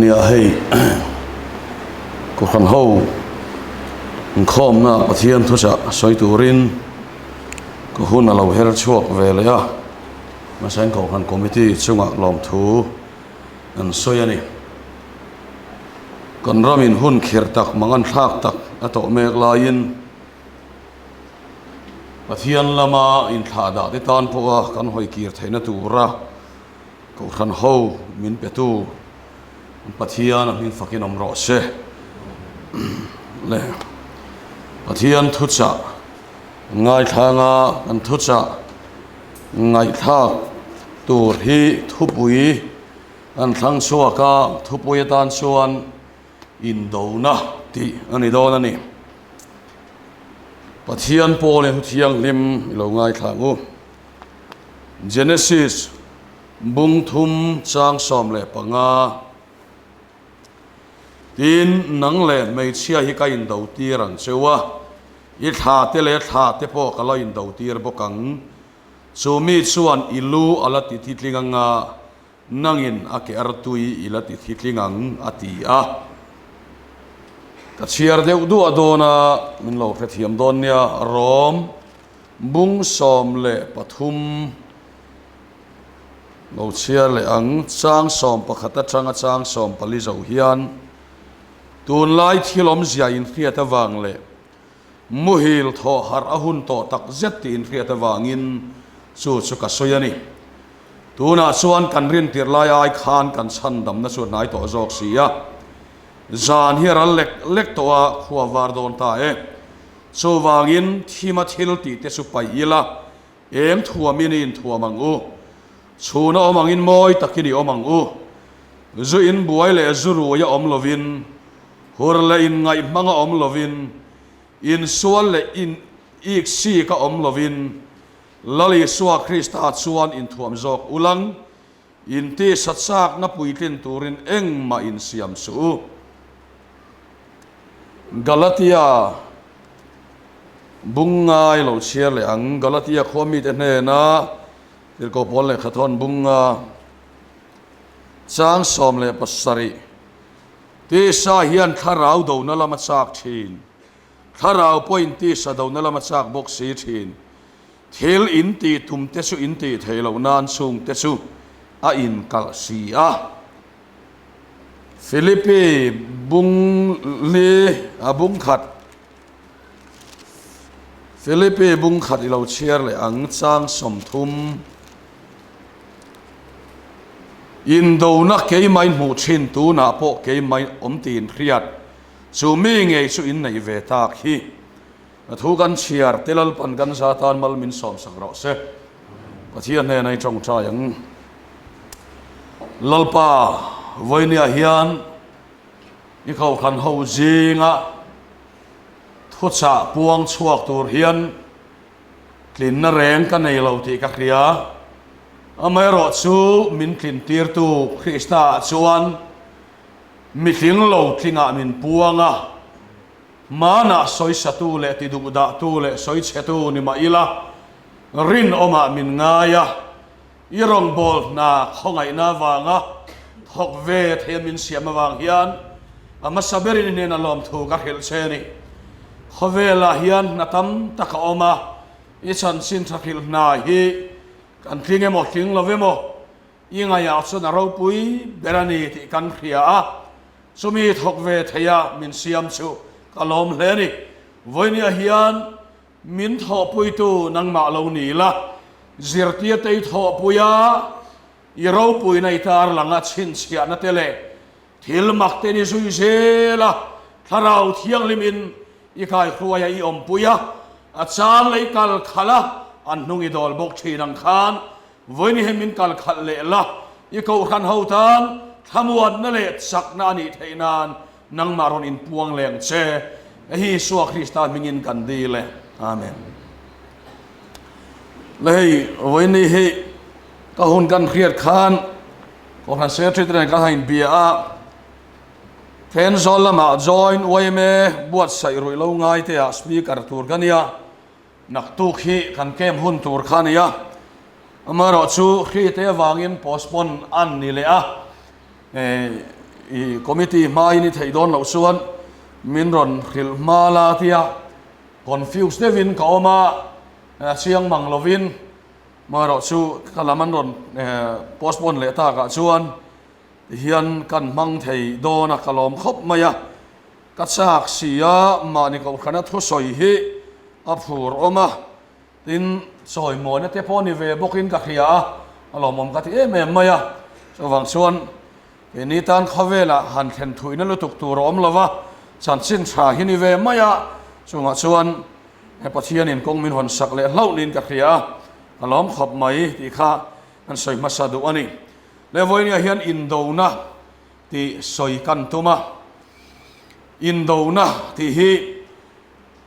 Vawinia hei Kohhran ho inkhawmna Pathian thuchah sawi turin ka hun a lo her chhuak ve leh a, mahse Kohhran Committee chungah lawmthu an sawi a ni. Kan ramin hun khirh tak mangan thlak tak a tawh mek laiin Pathian lama inthlahdah te tan pawha kan hawi kir theihna tura Kohhran ho min petu Pathian a hming fakin awm rawh se. Le Pathian thuchah ngaithlanga kan thuchah ngaihthlak tur hi thupui an thlang chhuak a, thupui atan chuan indona tih a ni dawn a ni. Pathian pawlin thu thianghlim i lo ngaithla ang u. Genesis bung thum chang 15 Tin, nang leh hmeichhia hi ka indo tir ang cheu a, i thla te leh thla te pawh ka la indo tir bawk ang. Chu mi chuan i lu a la ti thitling ang a, nangin a ke artui i la ti thitling ang, a ti a. Ka chhiar deuh duah dawn a, min lo hrethiam dawn nia, Rom bung 13 lo chhiar leh ang, chang 11 atanga chang 14 zo hian tunlai thil awmzia inhriat avang leh Muhil thawh harh a hun tawh tak zet tih inhriat avangin chu chu ka sawi a ni. Tunah chuan kan rintir lai ai khan kan chhandamna chu a hnai tawh zawk si a. Zan hi a ral lek lek tawh a, khua var dawn ta e. Chuvangin thima thil tih te chu paih ila, eng thuamin i inthuam ang u. Chhuna awm angin mawi takin i awm ang u. Zu inbuai leh zu rui a awm lovin, Hur leh inngaih hmanga awm lovin, insual leh in ik sik a awm lovin, Lal Isua Krista chuan inthuam zawk ulang, intisa chakna puitlin turin engmah insiam suh u. Galatia bung ngai lo chhiar leh ang. Galatia khua mite hnena Tirhkoh Paul lehkha thawn bunga chang 17. Tisa hian thlarau dona lam a chak thin. Thlarau pawhin tisa dona lam a chak bawk si thin. Thil in tih tum te chu in tih theih loh nan chung te chu a inkalh si a. Philippi bung li a bung khat Philippi bung khat i lo chhiar leh ang chang 30. Indona keimah in hmuh thin tunah pawh keimah awm tiin hriat chu mi ngei chu in neih ve tak hi. A thu kan chhiar te Lalpan kan za tan mal min sawmsak rawh se. Pathian hnena i tawngtai ang. Lalpa vawinia hian i kohhran ho zinga thuchah puang chhuak tur hian Tlinna reng ka nei lo tih ka hria. Amaherawh chu min tlintirtu Krista-ah chuan mi tling lo tlingah min puang a, hmanah sawisatu leh tiduhdahtu leh sawichhetu ni mah ila, rinawmah min ngai a, i rawngbâwl hna khawngaihna avanga thawk ve theia min siam avang hian a hmasa berin i hnena lawmthu ka hrilh che a ni. Khawvelah hian hna tam tak a awm a, i chanchin tha hrilh hna hi kan tling emaw tling lo emaw i ngaihah chuan a ropui ber a ni tih kan hria a, chumi thawk ve theia min siam chu ka lawm hle a ni. Vawinia hian Min thawhpuitu nangmah lo ni la, zirtirte i thawhpui a, i ropuina i tar lang a, chhinchhiahna te leh thil mak te ni zui zel a, Thlarau Thianghlimin i kaihruai a, i awmpui a, a chang leh i kal khalh a, an hnung i dawl bawk thin ang khan vawiin hi min kal khalh leh la, i kohhran ho tan thlamuanna leh chakna a nih theih nan Nangmah rawn inpuang leh ang che. Hei hi Isua Krista hmingin kan dil e. Amen. Le hei vawiin hi ka hun kan hriat khan Kohhran Secretary te nen kan han inbia a, Thenzawl lamah join yma buatsaih ruih lo ngai te ah speaker tur ka nia, naktuk hi kan camp hun tur kha a ni a, amaherawhchu hri te avangin postpone an ni leh a. I committee hmain i theih dawn loh chuan min rawn hrilh hma la tia confuse deuhin ka awm a, chiang mang lovin amaherawh chu ka lam an rawn postpone leh takah chuan tihian kan hmang thei dawn a ka lawm khawp mai a, ka chak si a mahni kohhrana thusawi hi a phur awm a. Tin, chawimawina te pawh ni ve bawkin ka hria a, a lawmawm ka ti em em mai a. Chuvang chuan keini tan khawvelah han thlen thuihna lutuk tur a awm lo va, chanchin tha hi ni ve mai a, chungah chuan he Pathianin kawng min hawn sak leh hlauh niin ka hria a, ka lawm khawp mai tih kha kan sawi hmasa duh a ni. Levawinia hian indona tih sawi kan tum a, indona tih hi,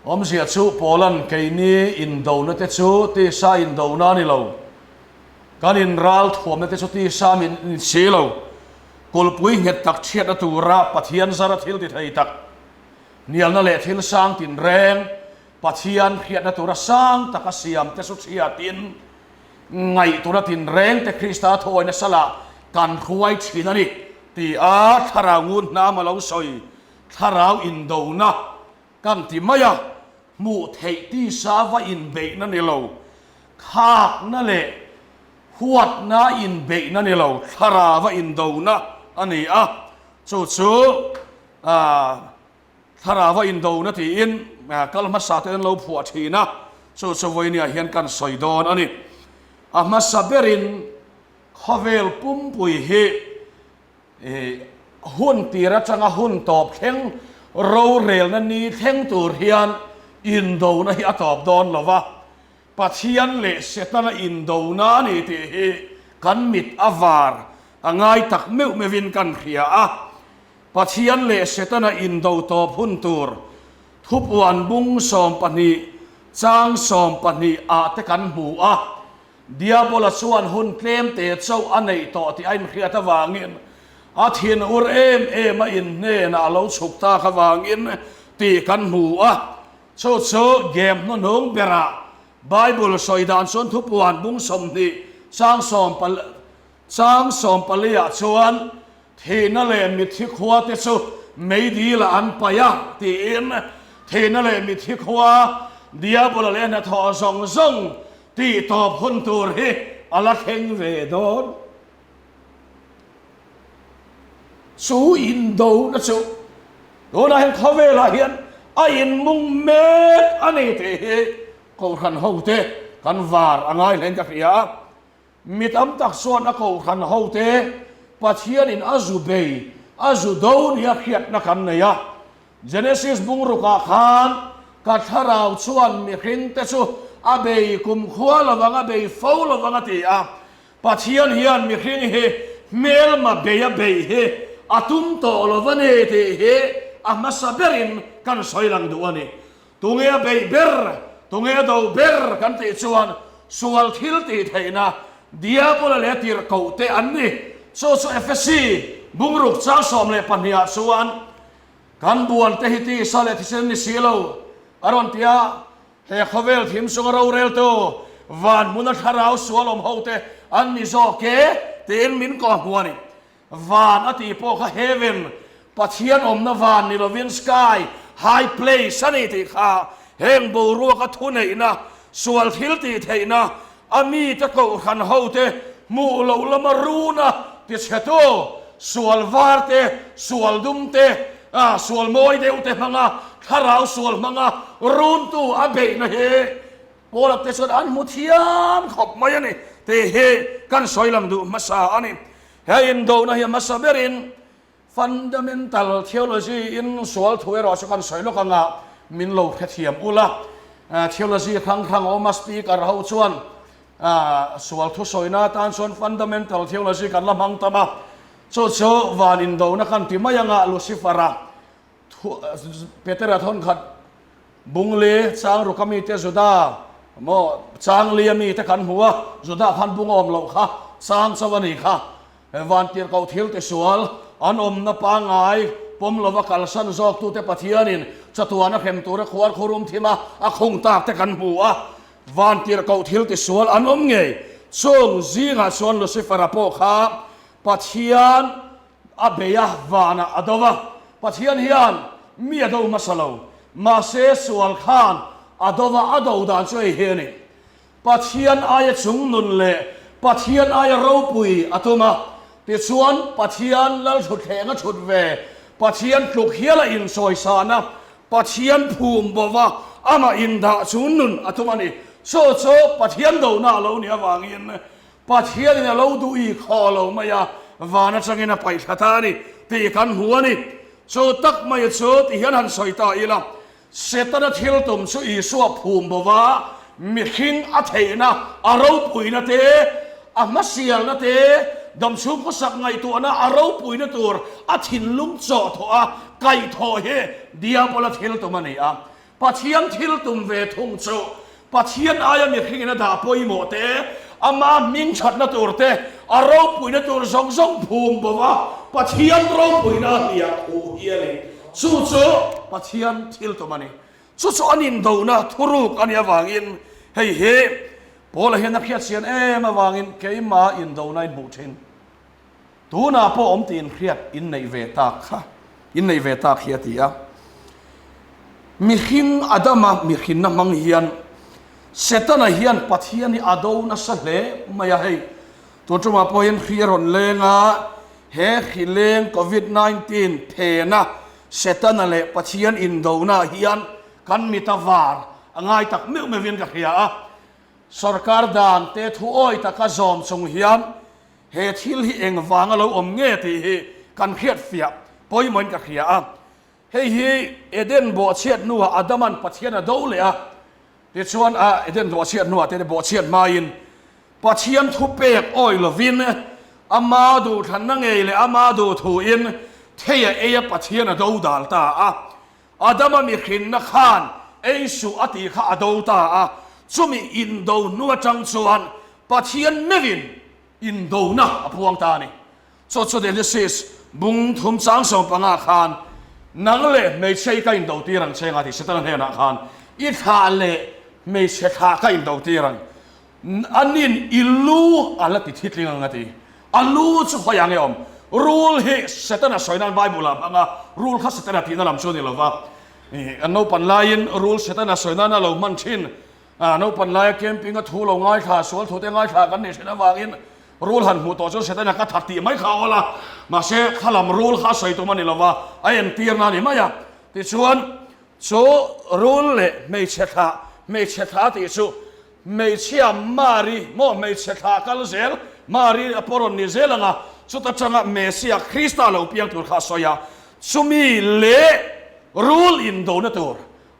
Awmzia chu Paula'n keini indona te chu tisa indona a ni lo, kan inral thuamna te chu tisa min ni si lo, kulhpui nghet tak chhiatna tura Pathian zara thil ti thei tak, hnialna leh thil sang tinreng Pathian hriatna tura sang taka siam te chu chhiatin ngaih tura tinreng te Krista thuawina salah kan hruai thin a ni, ti a thlarau ngun hnam a lo sawi thlarau indona. Kan ti mai a, hmuh theih tisa va inbeihna ni lo, khakna leh huatna inbeihna ni lo, thlarava indona a ni a, chu chu thlarava indona tiin kal hmasa ten an lo phuah thin a, chu chu vawinia hian kan sawi dawn a ni. A hmasa berin khawvel pumpui hi Hun tir atanga hun tawp thleng rorelna ni thleng tur hian indona hi a tawp dawn lo va, Pathian leh Setana indona a ni tih hi kan mit a var a ngai tak meuh meuhin kan hria a. Pathian leh Setana indo tawp hun tur thupuan bung 12 chang 12 ah te kan hmu a. Diabola chuan hun tlem te chauh a neih tawh tih a inhriat avangin a thin ur em em a inhnenah a lo chhuk tak avangin tih kan hmu a. Chu chu game hnuhnung berah Bible sawi dan chuan thupuan bung 20 chang sawm chang sawm paliah chuan Thihna leh mitthi khua te chu meidilah an paih a, tiin thihna leh mitthi khua Diabola leh hnathawh zawng zawng tih tawp hun tur hi a la thleng ve dawn. Chu indona chu tunah hian khawvelah hian a inmung mek a ni tih hi Kohhran hote kan var a ngai hlein ka hria a. Mi tam tak chuan a kohhran hote Pathianin a zu bei, a zu do nia hriatna kan nei a. Genesis bungrukah khan ka thlarau chuan mihringte chu a bei kumkhua lovang, a bei fo lovang a ti a. Pathian hian mihring hi hmelma bei a bei hi a tum tawh lo va ni tih hi a hmasa berin kan sawi lang duh a ni. Tunge a beih ber, tunge a do ber kan tih chuan sual thil tih theihna Diabola leh a tirhkoh te an ni. Chu chu Efesi bungruk chang 12 ah chuan kan buan te hi tisa leh thisen ni si lo a rawn ti a, he khawvel thim chunga roreltu van hmuna thlarau sual awm ho te an ni zawk e tiin min kawhhmuh a ni. Van a tih pawh kha heaven, Pathian awmna van ni lovin sky, high place a ni tih kha heng boruaka thuneihna, sual thil tih theihna, a mite kohhran hote hmuh loh lama runa tichhetu, sual var te, sual dum te, sual mawi deuh te hmanga thlarau sual hmanga runtu a beihna hi Paula te chuan an hmu thiam khawp mai a ni tih hi kan sawi lang duh hmasa a ni. He indona hi a hmasa berin Fundamental Theology in sual thu erawh chu kan sawi lawk anga min lo hrethiam ula. Theology hrang hrang a awm a, speaker ho chuan sual thu sawina atan chuan Fundamental Theology kan la hmang tam a, chu chu van indona kan ti mai anga Lucifer-a Petera thawnkhat Bungli chang ruk a mite Juda maw chang li a mite kan hmu a, Juda khan bung a awm loh kha chang chauh a ni kha. Vantirhkoh thil tisual an awmna pangngai pawm lova kalsan zawktute Pathianin chatuan a hrem tura khuar khurum thim a a khung tak te kan hmu a, Vantirhkoh thil tisual an awm ngei. Chung zingah chuan Lucifer-a pawh kha Pathian. A bei a, vanah a do va. Pathian hian mi a do hmasa lo. Mahse, sual khan a do va, a do dan chu hei hi a ni. Pathian aia chungnun leh Pathian aia ropui a tum a. Tichuan, Pathian lalthutthleng a thut ve, Pathian tluk hial a insawisana, Pathian phum bo va amah indah chungnun a tum a ni. Chu chu Pathian dona a lo nih avangin Pathianin a lo duh i khaw lo mai a, van atangin a paih thla ta a ni tih kan hmu a ni. Chu tak mai chu ti hian han sawi ta ila, Setana thil tum chu Isua phum bo va, mihring a theihna, a ropuina te, a hmasialna te, damchhung khawsak ngaihtuahna a ropuina tur a thinlung chawhthawh a kaihthawh hi Diabola thil tum a ni a. Pathian thil tum ve thung chu Pathian aia mihringin a dah pawimawh te, ama hming thatna tur te, a ropuina tur zawng zawng phum bo va, Pathian ropuina a hliah thu hi a ni. Chu chu Pathian thil tum a ni. Chu chu an indona thuruk a nih avangin hei hi Paula hian a hriatchian em avangin keimah indona in hmuh thin. Tunah pawh awm tiin hriat in neih ve tak kha, in neih ve tak hi a ti a. Mihring Adama mihrinna hmang hian Setana hian Pathian hi a do nasa hle mai a, hei tun tumah pawh hian hri a rawn leng a, he hri leng Covid 19 phena Setana leh Pathian indona hian kan mit a var a ngai tak meuh meuhin ka hria a. Sorkar dan te thu awi taka zawm chung hian He thil hi engvanga lo awm nge tih hi kan hriat fiah pawimawhin ka hria a. Hei hi Eden bawhchhiat hnuah Adaman Pathian a do leh a, tichuan a Eden bawhchhiat hnuah te bawhchhiat hmain Pathian thupek awi lovin ama duhthlanna ngei leh ama duhthuin thei a ei a Pathian a do dal ta a. Adama mihrinna khan ei suh a tih kha a do ta a, chumi indo hnu atang chuan Pathian meuhin indona a puang ta a ni. Chu chu Genesis bung thum chang 15 khan nang leh hmeichhia i ka indo tir ang che nga tih Setana hnenah khan i thlah leh hmeichhe thlah ka indo tir ang Anin i lu a la ti thitling ang a ti. A lu chu hawi ang e awm. Rul hi Setana sawi nan Bible ah hmang a, rul kha Setana tihna lam chu a ni lo va. An naupan laiin rul Setana sawi nan a lo hman thin. Naupan laia camping a thu lo ngaithla, sual thu te ngaithla kan nih thin avangin rul han hmuh tawh chuan Setana ka that tih mai kha a awl a. Mahse khalam rul kha a sawi tum a ni lo va, a entirna a ni mai a. Tichuan chu rul leh hmeichhe thlah, hmeichhe thlah tih chu Hmeichhia Mari maw hmeichhe thlah kal zel, Mari a pawh rawn ni zel ang a, chuta tanga Messia Krista lo piang tur kha a sawi a, chumi leh rul indona tur,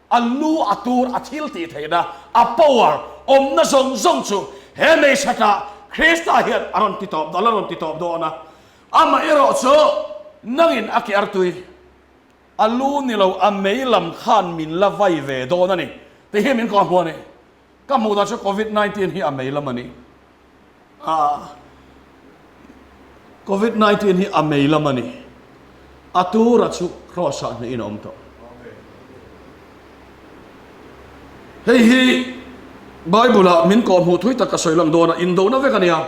a lu a tur a thil tih theihna, a power awmna zawng zawng chu he hmeichhe thlah Krista hian a rawn ti tawp dawn, a rawn ti tawp dawn a, amah erawh chu nangin a ke artui. A lu ni lo, a mei lam khan min la vai ve dawn a ni. Ti hi min kawh hmu a ni. Ka hmuh dan chu Covid 19 hi a mei lam a ni. Ah, Covid 19 hi a mei lam a ni. A tura chu Kraws ah hnehin a awm tawh. Hei hi Bible ah min kawh hmuh thui tak ka sawi lang dawn a, indona vek a nia.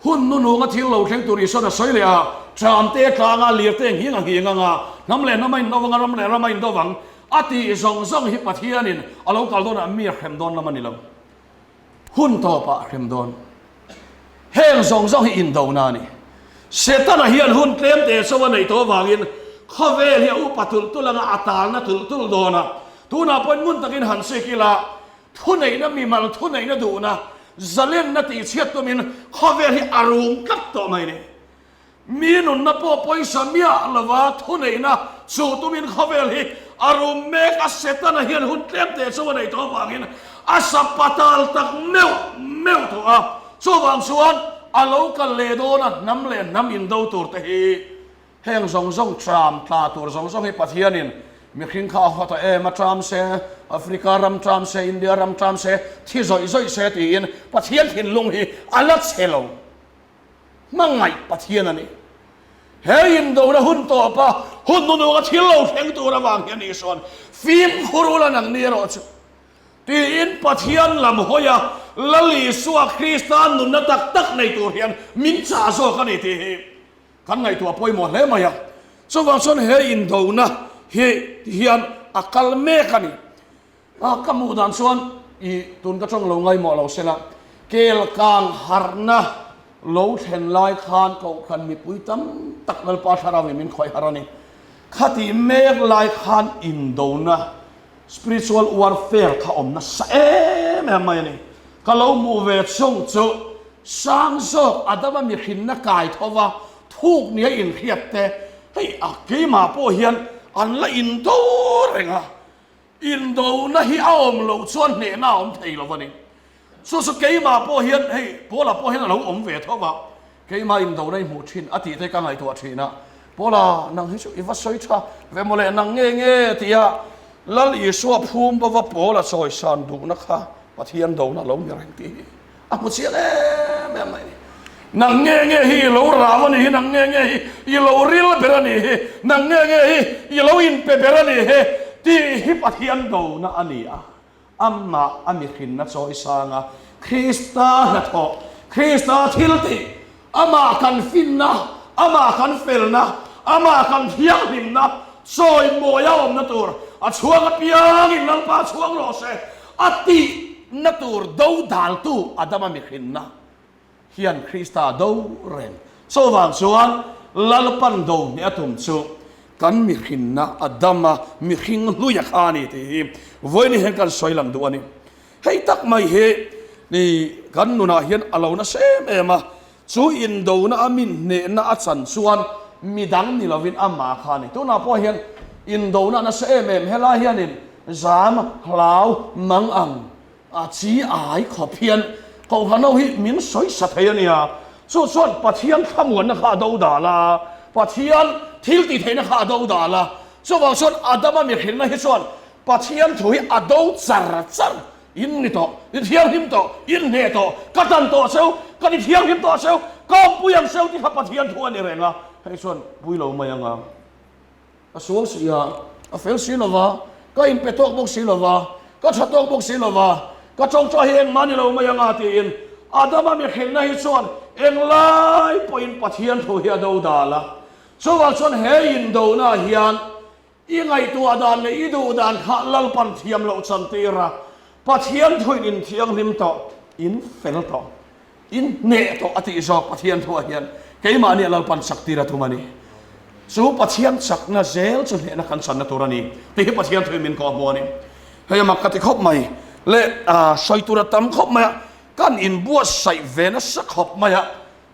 Hun nununga thil lo thleng tur Isua'n a sawi leh a, Tramte tlanga lirte nghing a nghing anga, hnam leh hnam a indo vang a, ram leh ram a indo vang, a tih zawng zawng hi Pathianin a lo kal dawnah mi a hrem dawn lam a ni lo. Hun tawpah a hrem dawn. Heng zawng zawng hi indona a ni. Setana hian hun tlem te chauh a neih tawh avangin khawvel hi a upa tulh tulh anga a talna tulh tulh dawn a. Tunah pawhin ngun takin han chik ila, Thuneihna mimal thuneihna duhna zalenna tihchhiat tumin khawvel hi a rum tlat tawh mai ni. Mi nunna pawh pawisa miah lova thuneihna chuh tumin khawvel hi a rum mek a, Setana hian hun tlem teh chu a neih tawh avangin a sa patal tak meuh meuh tawh a, chuvang chuan a lo kal leh dawn a hnam leh hnam indo tur te hi Heng zawng zawng tram tla tur zawng zawng hi Pathianin mihring kha a haw ta em a, tram se, Africa ram tram se, India ram tram se, thi zawih zawih se tiin Pathian thinlung hi a la chhe lo. Hmangaih Pathian a ni. He indona hun tawpa hun nununga thil lo thleng tur avang hian Isua'n fimkhur ula nang ni erawh chu tiin Pathian lam hawia Lal Isua Krista nunna tak tak nei tur hian min chah zawk a ni tih hi. Kan ngaihtuah pawimawh hle mai a. Chuvang chuan he indona hi hian a kal mek a ni. A ka hmuh dan chuan i tun ka tawng lo ngaimawh lo sela, kel kang harhna lo thlen lai khan kohhran mipui tam tak Lalpa Thlarau in min khawih harh a ni. Khati mek lai khan indona, spiritual warfare, kha awm nasa em em mai a ni. Ka lo hmuh ve chung chu sang zawk Adama mihrinna kai tho va thuk nia inhriat te, hei a keimah pawh hian an la indo reng a. Indona hi a awm loh chuan hnehna a awm thei lo a ni. Chu chu keimah pawh hian hei Paula pawh hian a lo awm ve tho va, keimah indona i hmuh thin a tih te ka ngaihtuah thin a. Paula, nang hi chu i va sawi tha ve maw le, nang nge nge tia Lal Isua phum bova Paula chawisan duhna kha Pathian dona lo ni reng tih hi a hmu chiang em em mai a ni. Nang nge nge hi i lo rau a nih hi, nang nge nge hi i lo ril ber a nih hi, nang nge nge hi i lo inpe ber a nih hi tih hi Pathian dona a ni a. Amah a mihrinna chawi sanga Krista hnathawh, Krista thiltih, amah kan finna, amah kan felna, amah kan thianghlimna chawi mawi a awmna tur a chhuang apiangin Lalpa chhuang rawh se a tihna tur do daltu Adama mihrinna hian Krista do reng. Chuvang chuan Lalpan do hnih a tum chu kan mihrinna a dam a, mihring hlui a kha a ni tih hi vawiin hian kan sawi lang duh a ni. Hei tak mai hi ni kan nunah hian a lo nasa em em a, chu indona a min hnehna a chan chuan midang ni lovin amah kha a ni. Tunah pawh hian indona a nasa em em, helai hianin zam, hlau, mang ang, A chi ai khawp hian Kohhran ho hi min sawi sa thei a nia. Chu chuan Pathian thlamuanna kha a do dal a, Pathian thil tih theihna kha a do dal a. Chuvang chuan Adama mihrinna hi chuan Pathian thu hi a do char char. In ni tawh, in thianghlim tawh, in hneh tawh, ka tan tawh cheu, ka ni thianghlim tawh cheu, ka awmpui ang cheu tih kha Pathian thu a ni reng a. Hei chuan pui lo mai ang a. A sual si a, a fel si lo va, ka inpe tawk bawk si lo va, ka tha tawk bawk si lo va, ka tawngtaw hi engmah ni lo mai anga tiin Adama mihrinna hi chuan englai pawhin Pathian thu hi a do dal a. Chuvang chuan he indona hian i ngaihtuah dan leh i duh dan kha Lalpan thiam loh chantir a, Pathian thuin inthianghlim tawh, in fel tawh. In hneh tawh a tih zawk Pathian thuah hian keimahni a Lalpan chak tir a tum a ni. Chu Pathian chakna zel chu hnehna kan channa tur a ni tih hi Pathian thuin min kawh hmu a ni. Hei a mak ka ti khawp mai leh sawi tur a tam khawp mai a, kan inbuatsaih ve nasa khawp mai a,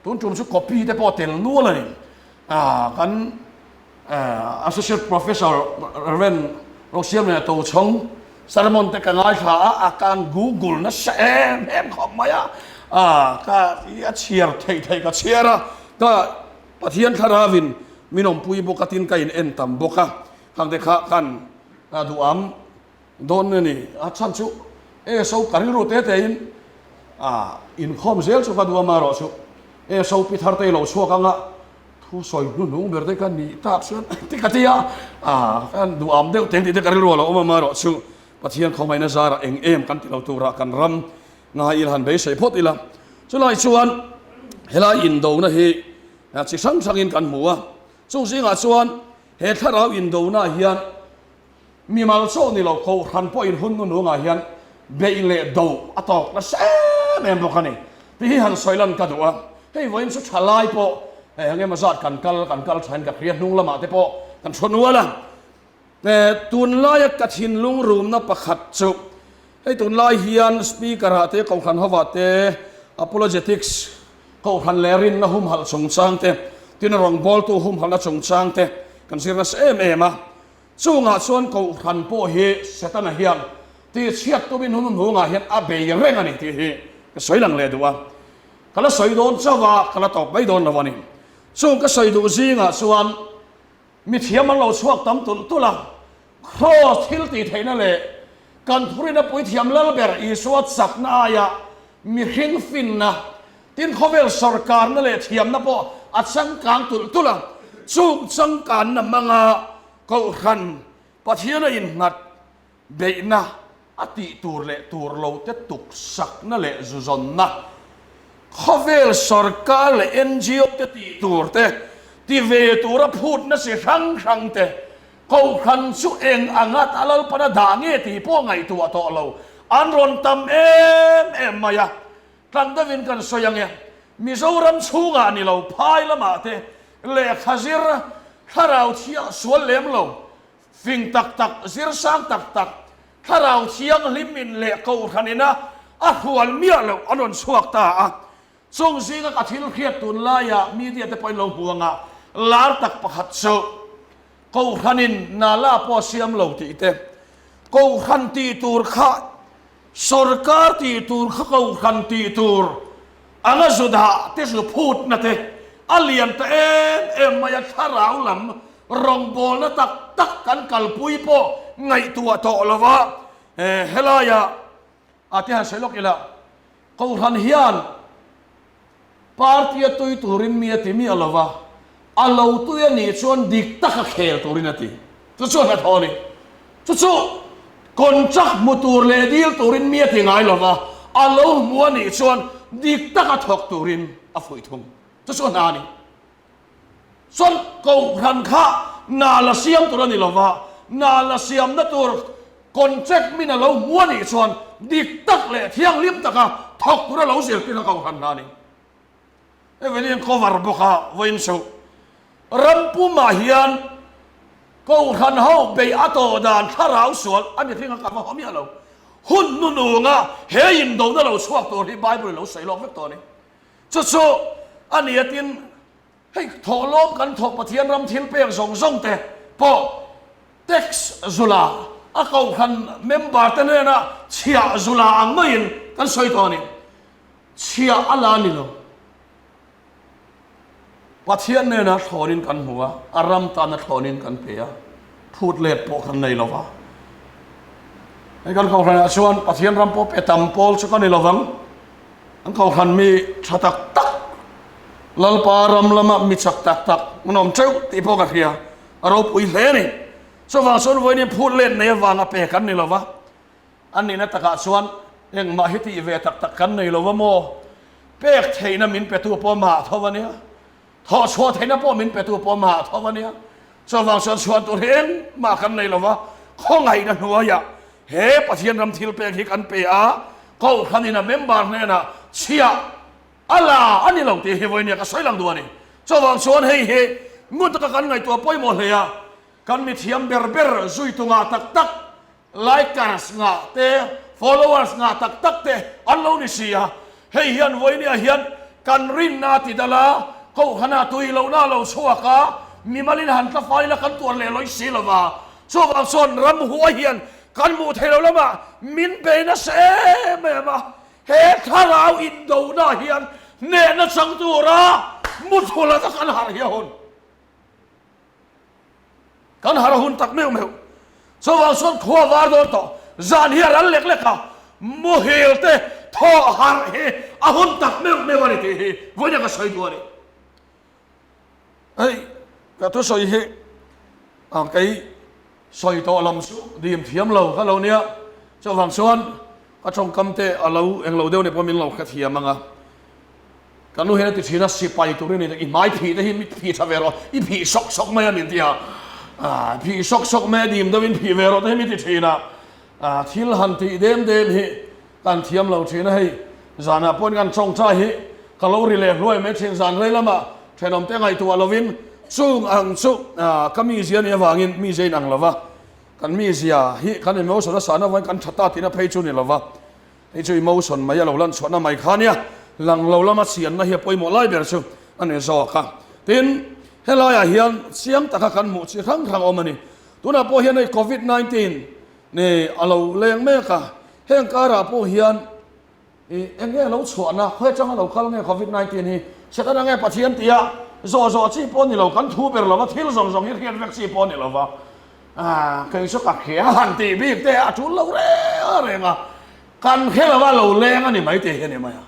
tun tum chu copy te pawh tel nual a ni. Kan Associate Professor Rev. Rosiamliana Tochhawng sermon te ka ngaithla a, a kan google nasa em em khawp mai a, ka a chhiar theih theih ka chhiar a, ka Pathian thlarauin min awmpui bawk a tin ka in en tam bawk a, khang te kha kan duham dawn a ni. A chhan chu ESO ka rilru te tein inkhawm zel chu ka duh a marawh chu ESO pi thar te i lo chhuak ang a, Thu sawi hnuhnung ber te ka nih tak chuan ti ka ti a, ka duham deuh teng tih te ka rilru a lo awm a, amaherawh chu Pathian khawngaihna zarah eng em kan ti lo turah kan ram ngai ila han beisei phawt ila. Chulai chuan helai indona hi chi hrang hrangin kan hmu a, chung zingah chuan he thlarau indona hian Mimal chaw ni lo Kohhran pawhin hun nunungah hian beih leh do a tawk nasa em em bawk a ni tih hi han sawi lan ka duh a. Hei vawiin chu tha lai pawh eng emaw zat kan kal kan kal thain ka hria hnung lamah te pawh kan thu nual a. Tunlaia ka thinlung rumna pakhat chu hei tunlai hian Speaker ah te Kohhran hovah te Apologetics Kohhran leh rinna humhalh chungchang te tin rawngbawltu humhalhna chungchang te kan zir nasa em em a. Chungah chuan Kohhran pawh hi Setana hian tihchhiat tumin hun hnungah hian a bei reng a ni tih hi ka sawi lang leh duh a. Ka la sawi dawn chauh a, ka la tawp mai dawn lo a ni. Chung ka sawi duh zingah chuan mithiam an lo chhuak tam tulh tulh a, Kraws thil tih theihna leh kan thurina puithiam Lalber Isua chakna aia mihring finna, tin khawvel sawrkarna leh thiamna pawh a changkang tulh tulh a, chung changkanna hmanga Kohhran Pathiana innghat beihna a tih tur leh tur lo te tuksakna leh zuzawnna, khawvel sawrkar leh ngo te tih tur te. Ti ve tura phutna chi hrang hrang te, Kohhran chu eng anga a Lalpan a dah nge tih pawh ngaihtuah tawh lo an rawn tam em em mai a. Tlang deuhin kan sawi ang e, Mizoram chhungah ni lo phai lamah te lehkha zir thlarau thiang sual lem lo, fing tak tak, zir sang tak tak, thlarau thianghlim in leh kohhran ina a hrual miah loh an rawn chhuak ta a. Chung zinga ka thil hriat tunlaia media te pawhin lo hmu anga lar tak pakhat chu Kohhranin nala pawh a siam lo tih te, Kohhran tih tur kha sawrkar tih tur kha Kohhran tih tur anga zu dah te zu phutna te a lian ta em em mai a, thlarau lam rawngbawlna tak tak kan kalpui pawh ngaihtuah tawh lo va, helaia a te han sawi lawk ila Kohhran hian party a tui turin mi a ti miah lo va, a lo tui a nih chuan dik taka khel turin a ti. Chu chu a hnathawh a ni. Chu chu contract hmu tur leh dil turin mi a ti ngai lo va, a lo hmu a nih chuan dik taka thawk turin a fuih thung. Chu chu a hna a ni. Chuan Kohhran kha hna la siam tur a ni lo va, hna la siamna tur contract min a lo hmu a nih chuan dik tak leh thianghlim taka thawk tur a lo zirtir kha Kohhran hna a ni. Evelyn cover bawk a vawiin suh. Ram pumah hian Kohhran ho bei a tawh dan thlarau sual a mihring a ka va haw miah lo. Hun hnununga he indona lo chhuak tur hi Bible in lo sawi lawk vek tawh a ni. Chu chu a ni a tin, hei thawhlawm kan thawh Pathian ram thil pek zawng zawng te pawh tax zula a kohhran member te hnena chhiah zula ang maiin kan sawi tawh a ni. Chhiah a la ni lo. Pathian hnena thlawnin kan hmu a, a ram tana thlawnin kan pe a, phut let pawh kan nei lo va. Hei kan kohhranah chuan Pathian ram pawh pe tam pawl chu ka ni lo vang. An kohhran mi tha tak tak, Lalpa ram lama mi chak tak tak an awm teuh tih pawh ka hria, a ropui hle a ni. Chuvang chuan vawiin phut let nei avanga pe kan ni lo va, a nihna takah chuan engmah hi tih ve tak tak kan nei lo va maw? Pek theihna min petu pawh amah tho a nia. Thawh chhuah theihna pawh min petu pawh amah tho a nia. Chuvang chuan chhuan tur hi engmah kan nei lo va, khawngaihna hnuaiah he Pathian ram thil pek hi kan pe a, Kohhranin a member hnenah chhiah a la a ni lo tih hi vawinia ka sawi lang duh a ni. Chuvang chuan hei hi ngun taka kan ngaihtuah pawimawh hle a, kan mithiam ber ber zuitu ngah tak tak Likers ngah te, followers ngah tak tak te an lo ni si a. Hei hian vawinia hian kan rinna a ti dal a, kohhranah tui lohna a lo chhuak a, mimalin han tla fai la kan tuar leh lawih si lo va. Chuvang chuan ramhuai hian kan hmuh theih loh lamah min bei nasa em em a, he thlarau indona hian hnehna chang tura muthul ata kan harh hi a hun. Kan harh hun tak meuh meuh. Chuvang chuan khua var dawn tawh. Zan hi a ral lek lek a, muhil te thawh harh hi a hun tak meuh meuh a ni tih hi vawiin ka sawi duh a ni. Hei ka thusawi hi a kei sawi tawh lam chu dim thiam lo ka lo nia. Chuvang chuan ka tawngkam te a lo englo deuh ni pawh min lo hrethiam ang a. Ka nu hian a ti thin a, sipai turin i hmai phih te hi mi phih tha ve rawh, i phih sawk sawk mai a min ti a, phih sawk sawk mai a dim deuhin phih ve rawh te hi mi ti thin a, thil han tih dem dem hi kan thiam lo thin a, hei zanah pawhin kan tawngtai hi ka lo ri leh hluai mai thin, zan rei lamah thenawm te ngaihtuah lovin chung ang chu ka mizia nih avangin mizia in ang lo va, kan mizia hi kan emotion a san avangin kan tha ta tihna phei chu ni lo va. Hei chu emotion mai a lo lan chhuahna mai kha nia, lang lo lama chianna hi a pawimawh lai ber chu a ni zawk a. Tin, helaiah hian chiang taka kan hmuh chi hrang hrang awm a ni. Tunah pawh hian hei Covid 19 ni a lo leng mek a, heng karah pawh hian ih eng nge lo chhuahna, khawi atanga lo kal nge Covid 19 hi, Setana nge Pathian tia zawh zawh chi pawh a ni lo, kan thu ber lo va, thil zawng zawng hi hriat vek chi pawh a ni lo va. Ah, kei chu ka hria han tih bik te a tul lo reng reng a, kan hre lo a lo leng a ni mai tih hi a ni mai a.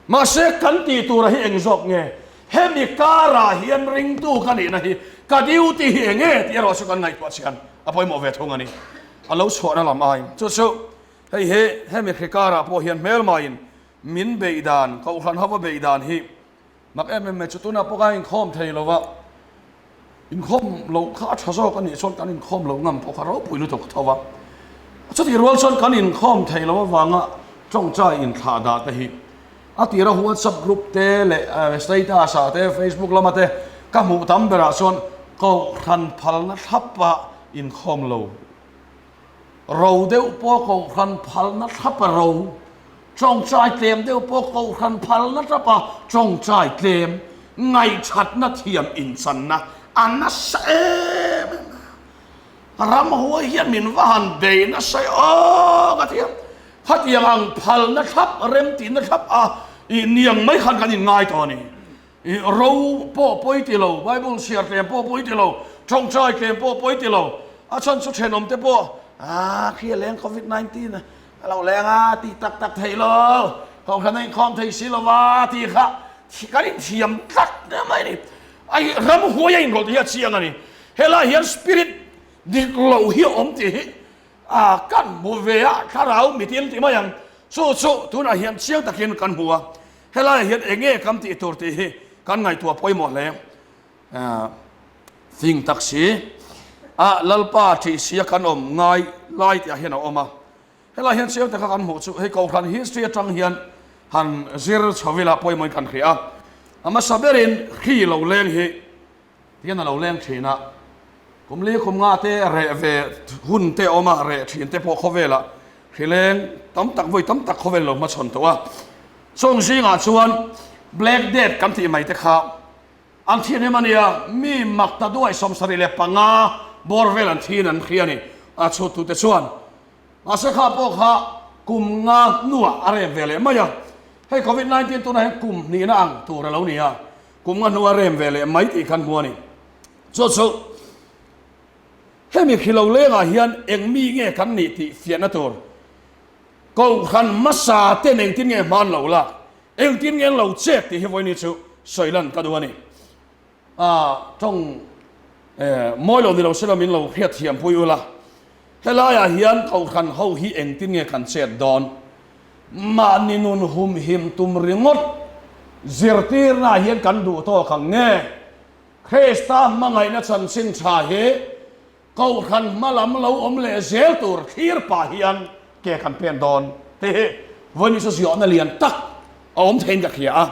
Mahse kan tih tura hi eng zawk nge? Hemi karah hian ringtu ka nihna hi ka duty hi eng nge tih erawh chu kan ngaihtuah chian a pawimawh ve thung a ni. A lo chhuahna lam aiin chu chu hei hi hemi hri karah pawh hian hmelmain min beih dan, kohhran hova beih dan hi Mak em em mai chu tunah pawh ka inkhawm thei lo va. Inkhawm loh kha a tha zawk a nih chuan kan inkhawm loh ngam pawh kha ropui lutuk tho a. Chutih rual chuan kan inkhawm thei lo avanga tawngtai inthlah dah te hi a tira WhatsApp group te leh status ah te Facebook lama te ka hmuh tam berah chuan kohhran phalna thlapa inkhawm lo Ro deuh pawh kohhran phalna thlapa ro, tawngtai tlem deuh pawh kohhran phalna thlapa tawngtai tlem, ngaihthatna thiam inchanna a nasa em em a. Ramhuai hian min va han bei nasa e aw ka ti a, khatiang ang phalna thlap, remtihna thlap a niang mai khan kan inngai tawh a ni. I ro pawh pawi ti lo, Bible chhiar tlem pawh pawi ti lo, tawngtai tlem pawh pawi ti lo, a chhan chu thenawm te pawh ah khi a leng covid 19 a lo leng a tih tak tak thei lo, kohhran a inkhawm thei si lo va tih kha kan inthiam tlat mai a ni. Ai ramhuai a inrawlh tih hi a chiang a ni. Helai hian spirit dik lo hi a awm tih hi a kan hmu ve a, thlarau mitin ti mai ang. Chu chu tunah hian chiang takin kan hmu a. Helaiah hian eng nge kan tih tur tih hi kan ngaihtuah pawimawh hle. Fing tak si a Lalpa thih sia kan awm ngai lai tihah hian a awm a. Helaiah hian chiang taka kan hmuh chu hei Kohhran history atang hian han zir chho ila pawimawhin kan hria a. A hmasa berin hri lo leng hi Tihian a lo leng thin a, kum li kum nga te reh ve hun te a awm a, reh thin te pawh khawvelah hri leng tam tak vawi tam tak khawvel lo hmachhawn tawh a. Chung zingah chuan Black Death kan tih mai te kha an thi hnem a nia, mi mak ta duai 75 bawr vel an thi in an hria a ni, a chhuttute chuan. Mahse kha pawh kha kum nga hnuah a rem ve leh mai a, hei Covid 19 tunah hian kum hnihna ang tur a lo ni a, kum nga hnuah a rem ve leh mai tih khan hmu a ni. Chu chu hemi hri lo lengah hian eng mi nge kan nih tih fiahna tur Kohhran hmasa ten engtin nge hman lo lak, engtin nge an lo chet tih hi vawiin hi chu sawi lan ka duh a ni. A tawng mawi lo ni lo sela min lo hriat thiam pui ula, helaiah hian kohhran ho hi engtin nge kan chet dawn? Mahni nun humhim tum ringawt zirtirnaah hian kan duh tawk ang nge? Krista hmangaihna chanchin tha hi Kohhran hma lam lo awm leh zel tur thlir pah hian ke kan pen dawn tih hi vawiin chu ziawhna lian tak a awm theiin ka hria a.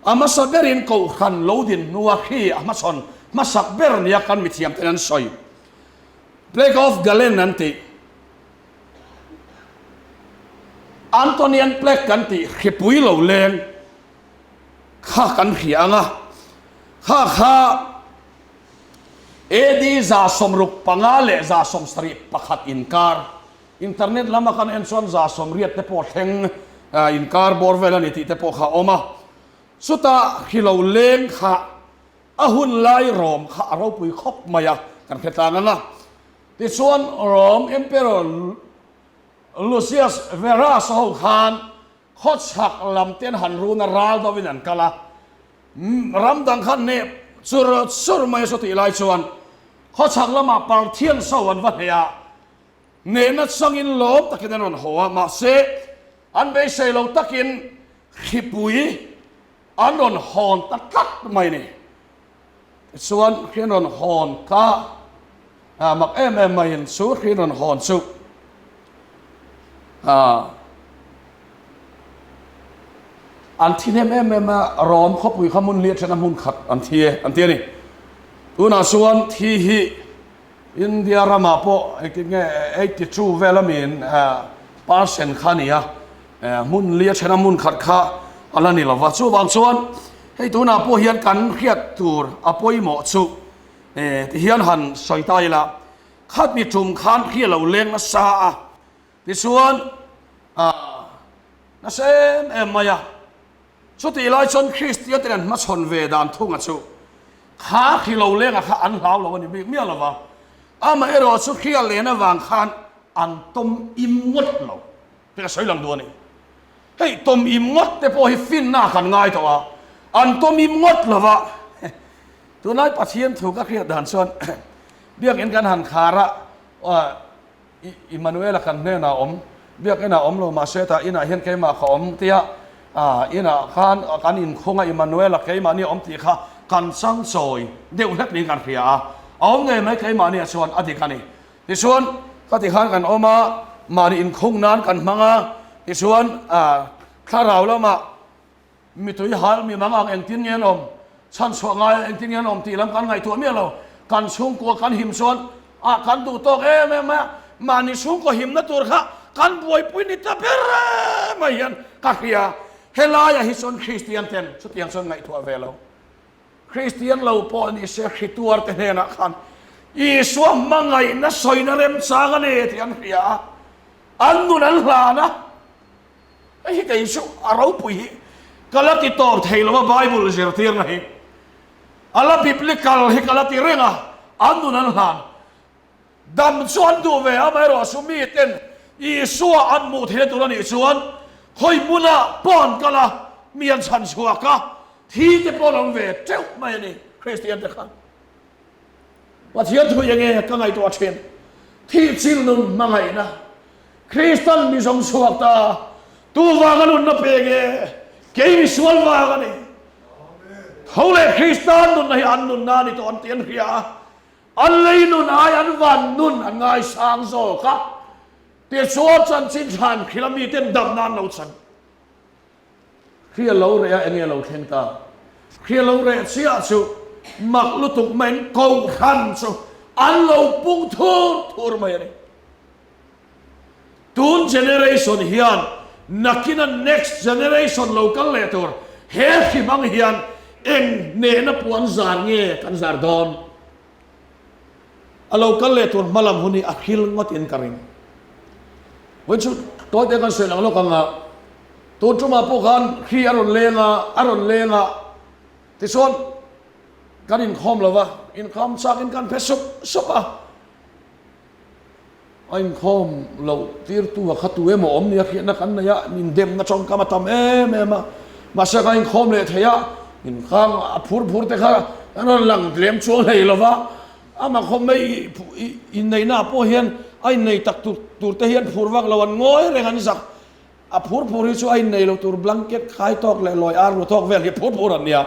A hmasa berin Kohhran lo din hnua khi a hmachhawn hmasak ber nia kan mithiam ten an sawi. Plague of Galen an tih. Antonian Plague kan tih hripui lo leng kha kan hria ang a, kha kha AD 65 leh 71 inkar, internet lama kan en chuan 80 te pawh thleng inkar bawr vel a ni tih te pawh kha a awm a. Chutah hri lo leng kha a hun lai Rom kha a ropui khawp mai a, kan hre tlang ang a. Tichuan Rom Emperor Lucius Verus ho khan khawchhak lam ten han run a ral deuhin an kal a. Ram dang kha hneh chur chur mai a saw tih lai chuan khawchhak lamah Parthian so an va hneh a, hnehna changin lawm takin an rawn haw a, mahse an beisei lo takin hripui an rawn hawn ta tlat mai a ni. Tichuan hri an rawn hawn kha mak em em maiin chu hri an rawn hawn chu an thi hnem em em a, Rom khawpui kha hmun li atana hmun khat an thi e an ti a ni. Tunah chuan thi hi India ramah pawh engtin nge 82 vel a miin percent kha a ni a, hmun li athena hmun khat kha a la ni lo va. Chuvang chuan hei tunah pawh hian kan hriat tur a pawimawh chu tihian han sawi ta ila, khatni tum khan hri a lo leng nasa a, tichuan nasa em em mai a. Chutih lai chuan Kristian ten an hmachhawn ve dan thunga chu kha hri lo lenga kha an hlau lo a ni bik miah lo va, amaherawh chu hri a len avang khan an tawm im ngawt lo tih ka sawi lang duh a ni. Hei tawm im ngawt te pawh hi finna kan ngai tawh a, an tawm im ngawt lo va, tunlai Pathian thu ka hriat dan chuan biakinn kan han khar a, Immanuela kan hnenah awm, biakinah awm lo mahse tah inah hian keimah ka awm tia inah khan kan inkhung a Immanuela keimahni awm tih kha. Kan changchawi deuh hlek niin kan hria a, a awm ngei mai keimahniah chuan a dik a ni. Tichuan, ka ti khan kan awm a, mahni inkhung nan kan hmang a, tichuan thlarau lamah mitui hal mi mang ang engtin nge an awm, chhanchhuah ngai engtin nge an awm tih lam kan ngaihtuah miah lo. Kan chhungkua kan him chuan ah kan duh tawk em em mai a, mahni chhungkaw himna tur kha kan buaipui ni ta ber mai hian ka hria. Helaiah hi chuan Kristian ten chutiang chuan ngaihtuah ve lo. Kristian lo pawh ni se Hrituar te hnenah khan Isua hmangaihna sawina remchang a ni tih an hria a, an nun an hlan a. Hei hi kei chu a ropui hi ka la ti tawp thei lo a Bible zirtirna hi. A la biblical hi ka la ti reng a, an nun an hlan. Dam chu an duh ve, amaherawhchu miten Isua an hmuh theihna tur a nih chuan khawi hmunah pawh an kal a, mi an chhan chhuak a, thi te pawh an awm ve teuh mai a ni, Kristian te khan. Pathian thu enge ka ngaihtuah thin? Thih chil nun hmangaihna, Kristan mi zawng chhuak ta, tu vanga nunna pe nge? Kei misual vang a ni. Tho leh Kristan nunna hi an nunna a ni tawh an tih an hria a, An lei nun ai an van nun an ngaisang zawk a, tichuan chanchin thlan khila miten damna an lo chan. Hria lo reh a enge lo thleng ta? Hria lo reh chiah chu mak lutuk maiin Kohhran chu an lo pung thur thur mai a ni. Tun generation hian nakina next generation lo kal leh tur he hri hmang hian eng hnehna puan zar nge kan zar dawn? A lo kal leh tur hmalam hun hi a hril ngawt in ka ring. Vawiin chu tawite kan sawi lang lawk ang a, tun tumah pawh khan hri a rawn leng a, a rawn leng a, tichuan kan inkhawm lo va, inkhawm chak in kan phe sup sup a. A inkhawm loh tirtu a kha tu emaw awm nia hriatna kan nei a, min demna tawngkam a tam em em a, mahse ka inkhawm leh thei a, inkhang a phur phur te kha an rawn lang lem chuang hlei lo va, amah khawp mai inneihna ah pawh hian a innei tak tur tur te hian phur vak lo an ngawi reng an zak, a phur phur hi chu a innei lo tur blanket khai tawk leh lawi ar ru tawk vel hi phur phur an nia.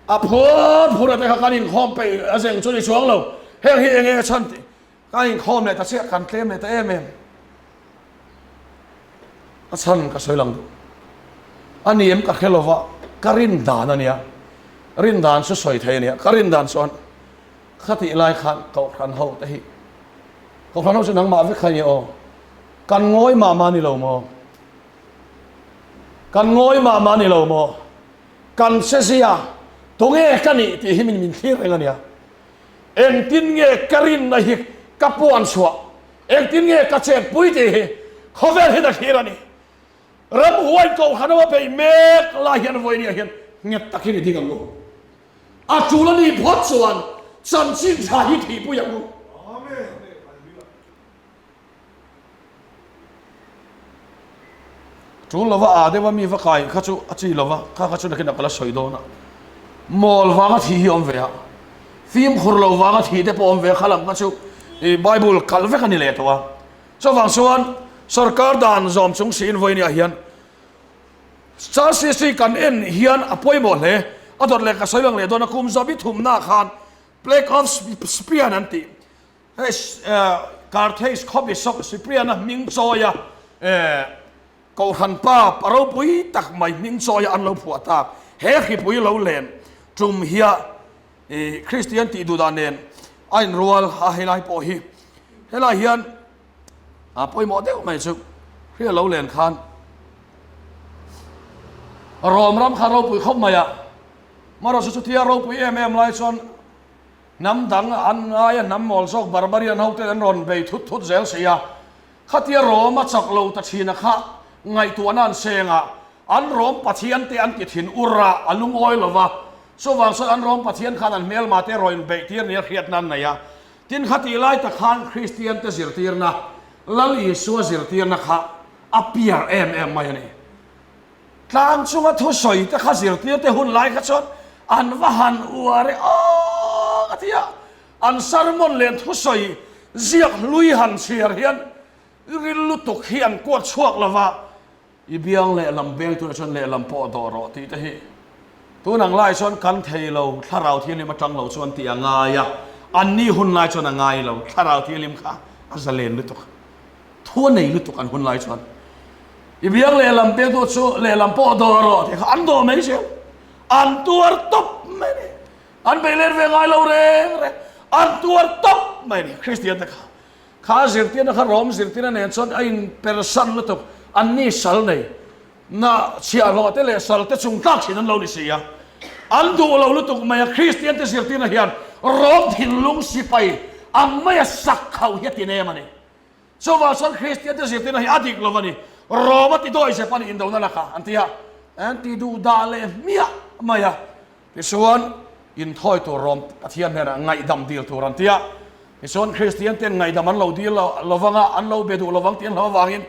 A phur phur a te kha kan inkhawm peih a zeng chu ni chuang lo, heng hi enge a chhan tih Ka inkhawm leh ta chiah, kan tlem leh ta em em. A chhan ka sawi lang duh. A ni em ka hre lova, ka rin dan a nia. Rin dan chu sawi thei a nia. Ka rin dan chuan khatih lai khan Kohhran ho te hi, Kohhran ho chu nangmah vek kha i ni aw. Kan ngawi mah mah ni lo maw? Kan ngawi mah mah ni lo maw? Kan che zia, tunge ka nih tih hi min min thlir reng a nia. Engtin nge ka rinna hi ka puan chhuah? Engtin nge ka chetpui tih hi khawvel hian a thlir a ni. Ramhuai Kohhran a beih mek lai hian vawinia hian nghet takin i ding ang u. A tul a nih phawt chuan chanchin tha hi thihpui ang u. Tul lova aa deuha mi va kai kha chu a chi lova, kha kha chu nakin a ka la sawi dawn a. Mawl vanga thih hi awm ve a, fimkhur lo vanga thih te pawh awm ve a, kha lam kha chu i Bible kalh vek a ni leh tawh a. Chuvang chuan sorkar dan zawm chung siin vawinia hian Charcc kan en hian a pawimawh hle. A dawt leh ka sawi lang leh dawn a, kum zabi thumna khan Plague of Spian an tih. Hei Carthage khaw Bishop Cyprian-a hming chawia Kohhran pa pa ropui tak mai hming chawia an lo phuah tak he hripui lo len tum hia Kristian tih duhdah nen a inrual a helai pawh hi helai hian a pawimawh deuh mai chu hria lo len khan Rom ram kha ropui khawp mai a, marawh chu chutia ropui em em lai chuan Hnam dang an ngai a, hnam mawl zawk barbarian ho ten an rawn bei thut thut zel si a. Khatia Rom a chak lo ta thin a kha ngaihtuahna an seng a, an Rom pathian te an ti thin ur a, a lungawi lo va. Chuvang chuan an Rom pathian khan an hmelma te rawn beih tir nia hriatna an nei a. Tin khatih lai tak khan Kristian te zirtirna, Lal Isua zirtirna kha a piar em em mai a ni. Tlang chunga thusawi te kha zirtir te hun lai kha chuan an va han uar e aw ka ti a, an sermon leh an thusawi ziak hlui han chhiar hian ril lutuk hi an kuat chhuak lo va, i biang lehlam beng turah chuan lehlam pawh dawh rawh tih te hi. Tun ang lai chuan kan thei lo, Thlarau Thianghlim atang lo chuan tih a ngai a, anni hun lai chuan a ngai lo, Thlarau Thianghlim kha a zalen lutuk, thu a nei lutuk an hun lai chuan. I biang lehlam pektu chu lehlam pawh dawh rawh tih kha an dawh mai zel, an tuar tawp mai a ni. An bei let ve ngai lo reng reng, an tuar tawp mai a ni Kristian te kha. Kha zirtirna kha Rom zirtirna nen chuan a inpersan lutuk, anni sal nei. Na chhiahhlawh te leh sal te chung tlak thin an lo ni si a, an duh lo lutuk mai a, Kristian te zirtirna hian Rom thinlung sipai ang maia sak khauh hi a ti nem a ni. Chuvang chuan Kristian te zirtirna hi a dik lo a ni, Rom a ti dawi zep a ni indona lakah an ti a, an ti duh dah leh hmiah mai a. Tichuan inthawi tur Rom Pathian hnenah ngaihdam dil tur an ti a, tichuan Kristian ten ngaihdam an lo dil lo vang a, an lo be duh lo vang tih an hlauh avangin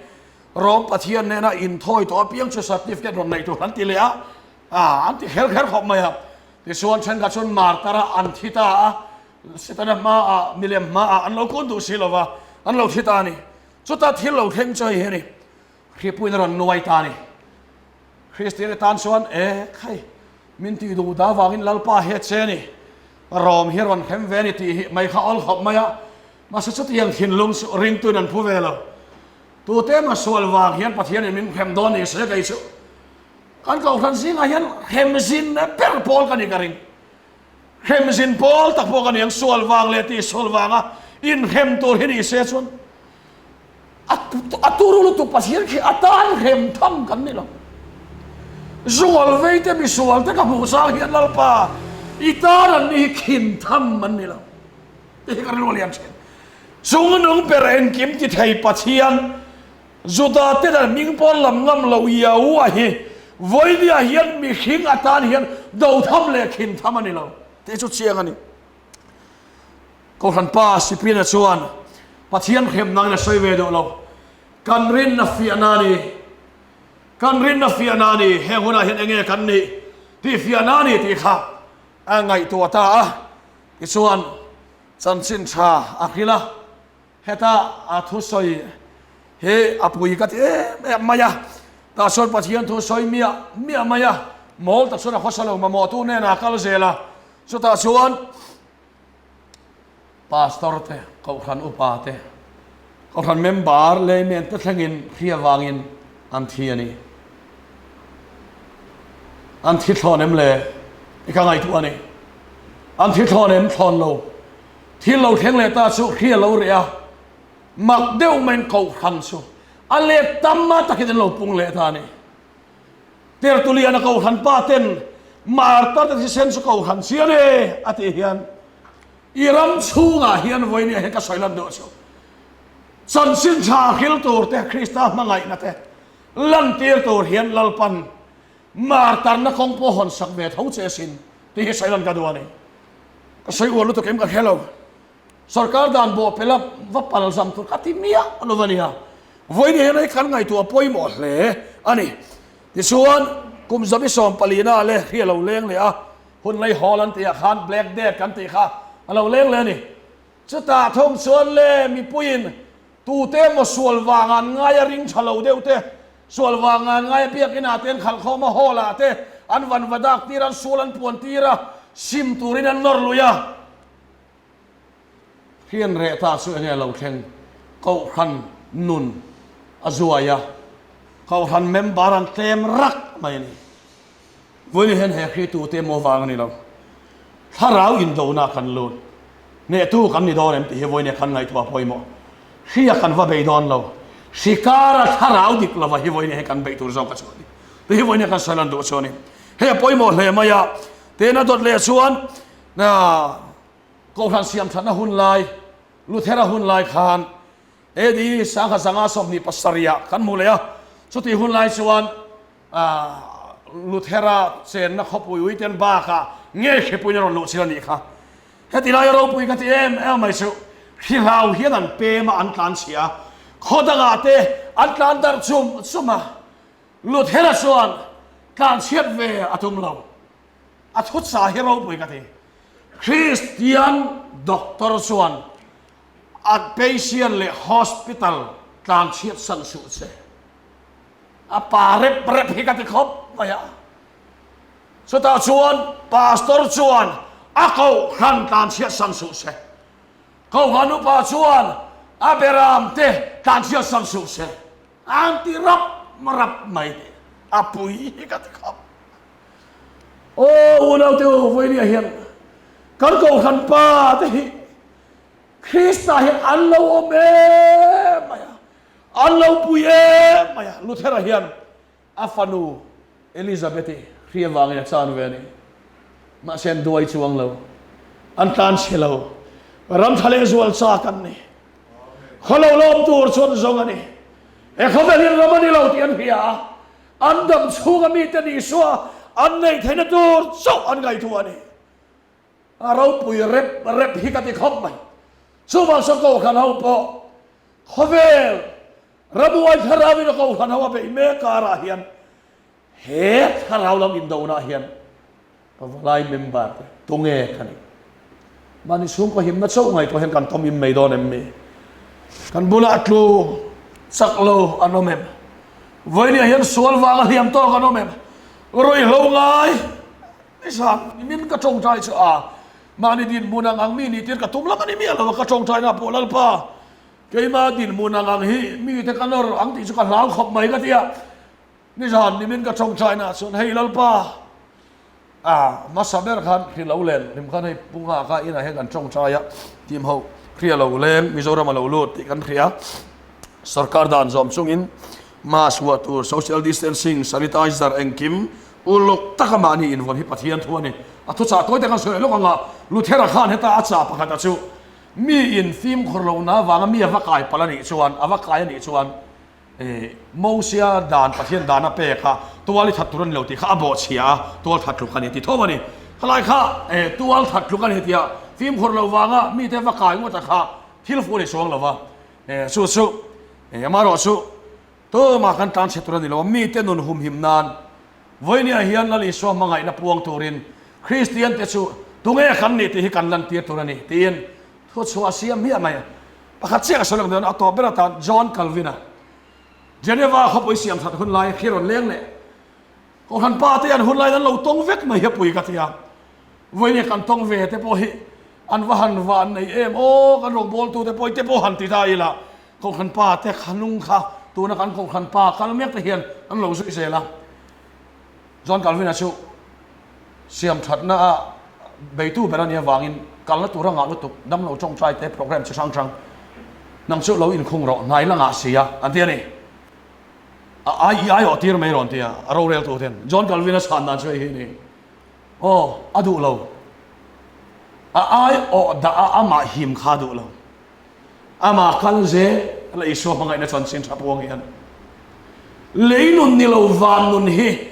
Rom Pathian nena inthawi tawh apiang chu certificate rawn neih tur an ti leh a, ah an ti kher kher khawp mai a. Tichuan thenkhat chuan martar a an thi ta a, Setana hmaah milem hmaah an lo kun duh si lova, an lo thi ta a ni. Chuta thil lo thleng chu hei hi a ni, Hripuiin a rawn nuai ta a ni. Kristian tan chuan e khai min tih duh dah vangin Lalpa hi a che ni, Rom hi a rawn hrem ve a ni tih hi mai kha awl khawp mai a, mahse chutiang thinlung chu ringtuin an phu ve lo. Tute emaw sual vang hian Pathianin min hrem dawn ni se kei chu kan kohhran zingah hian hremzin ber pawl ka ni ka ring. Hremzin pawl tak pawh ka ni ang, sual vang leh tihsual vanga inhrem tur hi ni se chuan a turu lutuk Pathian khi a tan hrem tham kan ni lo. Zual vei te misual te ka hmuh sang hian Lalpa i tan an ni hi khin tham an ni lo. Tih hi ka rilru a lian thin. Chungnung ber engkim ti thei Pathian, Juda ten an hming pawn lam ngam lo Yahuwah hi vawinia hian mihring atan hian do tham leh khin tham a ni lo tih chu chiang a ni. Kohhran pa Sipiana chuan Pathian hrem nangin a sawi ve duh lo. Kan rinna fiahna a ni. Kan rinna fiahna a ni. Heng hunah hian enge kan nih tih fiahna a ni tih kha a ngaihtuah ta a. Tichuan, chanchin tha a hrilh a, heta a thusawi hi a pui ka ti em em mai a, tah chuan Pathian thu sawi miah miah mai a, mawl tak chuan a khawsa lo mamawhtu hnenah a kal zel a, chutah chuan Pastor te, Kohhran upa te, Kohhran member layman te thlengin hria vangin an thi a ni. An thi thlawn em le? I ka ngaihtuah a ni. An thi thlawn em? Thlawn lo. Thil lo thleng leh ta chu hria lo reh a, mak deuh maiin Kohhran chu a let tam a takin an lo pung leh ta a ni. Tertuliana Kohhran pa ten Martar te thisen chu Kohhran chian e a tih hian i ram chhungah hian vawinia hian ka sawi lan duh chu chanchin tha hril tur te Krista hmangaihna te lantir tur hian Lalpan Martarna kawng pawh hawn sak ve tho che asin tih hi sawi lan ka duh a ni. Ka sawi uar lutuk em ka hre lo. Sorkar dan bawh pela va pal zam tur ka ti miah lo a nia. Vawiin hian hei kan ngaihtuah pawimawh hle a ni. Tichuan, kum zabi sawm palina leh hri a lo leng leh a, hun lei hawl an tihah khan Black Death kan tih kha a lo leng leh a ni. Chutah thawng chuan le mipuiin tute emaw sual vang an ngai a ring tha lo deuh te, sual vang an ngai a biakinah te an khalh khawm a, hall ah te an van va dak tir a, an sual an puan tir a, sim turin an nawr lui a. Hian reh ta chu enge lo thleng? Kohhran nun a zuai a, Kohhran member an tlem rak mai a ni. Vawiin hian he Hritu te maw vang a ni lo. Thlarau indona kan lut. Hnehtu kan ni dawn em tih hi vawiin kan ngaihtuah pawimawh. Hria kan va bei dawn lo. Hri kara thlarau dik lova hi vawiin hian kan beih tur zawk a chu a ni. Tih hi vawiin kan sawi lan duh chu a ni. Hei a pawimawh hle mai a, tena dawt leh chuan Kohhran siam thatna hun lai, Luthera hun lai khan AD sangha zanga 27 ah kan hmu leh a. Chutih hun lai chuan Luthera chenna khawpui Wittenberg ah ngei hripuiin a rawn luh chil a nih kha. Heti laia ropui ka ti em em mai chu hri hlau hian an pem a, an tlan chhia a, khaw dangah te an tlan darh chum chum a. Luthera chuan tlan chhiat ve a tum lo. A thuchah hi ropui ka ti. Kristian doctor chuan a patient leh hospital tlan chhiat san suh che. A pa rep rep hi ka ti khawp mai a. Chutah chuan pastor chuan a kohhran tlanchhiatsan suh se. Kohhran upa chuan a beramte tlanchhiatsan suh se. An ti rap rap mai teh. A pui hi ka ti khawp. Aw unaute u, vawinia hian kan kohhran pa te hi Krista hian an lo awm em mai a, an lo pui em mai a. Luthera hian A fanu Elizabeth-i hri avangin a chan ve a ni. Mahse an duai chuang lo. An tlan chhe lo. Ram tha leh zual chak an ni. Khaw lo lawm tur chu an zawng a ni. He khawvel hi ram a ni lo tih an hria a. An dam chhunga mite Isua an neih theihna tur chauh an ngaihtuah a ni. A ropui rep rep hi ka ti khawp mai. Chuvang saw Kohhran ho pawh khawvel Ramhuai thlarau in a Kohhran ho a beih mek karah hian he thlarau lam indona hian pavalai member te tunge ka nih? Mahni chhungkaw himna chauh ngaihtuah hian kan tawm im mai dawn em mi? Kan bulah tlu chak lo an awm em? Vawinia hian sual vanga hliam tawk an awm em? Ruihhlo ngai Nizan nimin ka tawngtai chu a, mahni dinhmun ang ang mi nih tir ka tum lam a ni miah lo a, ka tawngtaina pawh Lalpa keima dinhmun ang ang hi mite ka nawr ang tih chu ka hlau khawp mai ka ti a, nizan nimin ka tawngtaina chuan hei Lalpa a hmasa ber khan hri lo len hlim khan hei Pu Nghaka inah hian kan tawngtai a, team ho hri a lo leng Mizoram a lo lut tih kan hria, sorkar dan zawm chungin mask vuah tur, social distancing, sanitizer engkim Uluk taka mahni invawn hi Pathian thu a ni. A thuchah tawi te kan sawi leh lawk anga Luthera khan heta a chah pakhata chu mi in fimkhur lohna avanga mi a va kai palh a nih chuan, a va kai a nih chuan Mosia dan, Pathian dan a pek a, tual i that tur a ni lo tih kha a bawhchhia a, tual that tluk a ni ti tho a ni. Khalai kha tual that tluk a ni tia fimkhur loh vanga mite va kai ngawt a kha thil fuh a ni chuang lo va. Chu chu amaherawhchu Tumah kan tlan chhe tur a ni lo a, mite nun humhim nan Vawinia hian Lal Isua hmangaihna puang turin Kristiante chu tunge kan nih tih hi kan lantir tur a ni tiin thuchhuah a siam hmiah mai a. Pakhat chiah ka sawi lang dawn a, a tawp ber atan John Calvin-a Geneva khawpui siam that hun lai khi rawn leng leh Kohhran pa te an hun laiin an lo tawng vek mai hi a pui ka ti a. Vawinia kan tawng ve te pawh hi an va han van nei em aw, kan rawngbawltu te pawh hi te pawh han ti ta ila Kohhran pa te kha nung kha tuna kan Kohhran pa kal mek te hian an lo zui zel a. John Calvin-a chu siam thatna a beitu ber a nih avangin kalna tur a ngah lutuk, damlo tawngtai te program chi hrang hrang nang chu lo inkhung rawh, hnai la ngah si a, an ti a ni. A ai i aiawh tir mai rawn ti a, a roreltu ten. John Calvin-a chhan dan chu hei hi a ni. Aw, a duh lo. A aiawh dah a amah him kha a duh lo. Amah kal zel la Isua hmangaihna chanchin tha puang hian lei nun ni lo van nun hi